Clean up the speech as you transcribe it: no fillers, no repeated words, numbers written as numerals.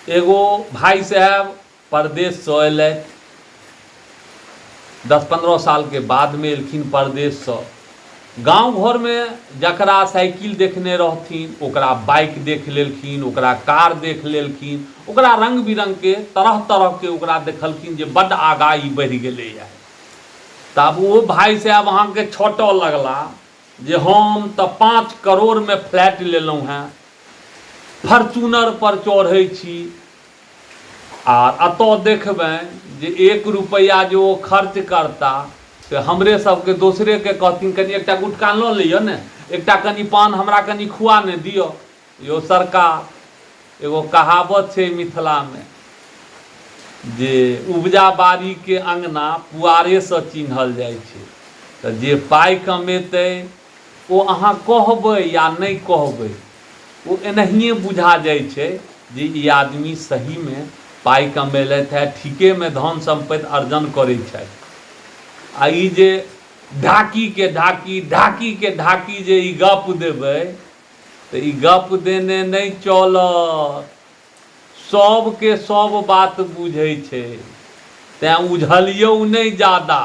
एगो भाइ साहेब परदेशसँ अयलथि। 10-15 सालके बादमे एलखिन परदेशसँ। गाँव घरमे जकरा साइकिल देखने रहथिन ओकरा बाइक देख लेलखिन, ओकरा कार देख लेलखिन, ओकरा रङ्ग बिरङ्गके तरह तरहके ओकरा देखलखिन जे बड्ड आगाँ ई बढ़ि गेलैए। तऽ आब ओ भाइ साहेब अहाँके छँटऽ लगला जे हम तऽ 5 करोड़मे फ्लैट लेलहुँ हेँ, फॉर्च्यूनरपर चढ़ै छी आ एतऽ देखबनि जे 1 रुपैआ जे ओ खर्च करता से हमरे सबके दोसरेके कहथिन कनि एकटा गुटखा लऽ लिअ ने, एकटा कनि पान हमरा कनि खुआ ने दिअ। यौ सरकार, एगो कहावत छै मिथिलामे जे उपजा बाड़ीके अङ्गना पुआरेसँ चिन्हल जाइ छै। तऽ जे पाइ कमेतै ओ अहाँ कहबै या नहि कहबै ओ एनाहिए बुझा जाइ छै जे ई आदमी सहीमे पाइ कमेलथि हेँ, ठीकेमे धन सम्पत्ति अर्जन करै छथि। आ ई जे ढाकीके ढाकी, ढाकीके ढाकी जे ई गप देबै तऽ ई गप देने नहि चलत। सभके सभ बात बुझै छै, तैँ उझलियौ नहि जादा।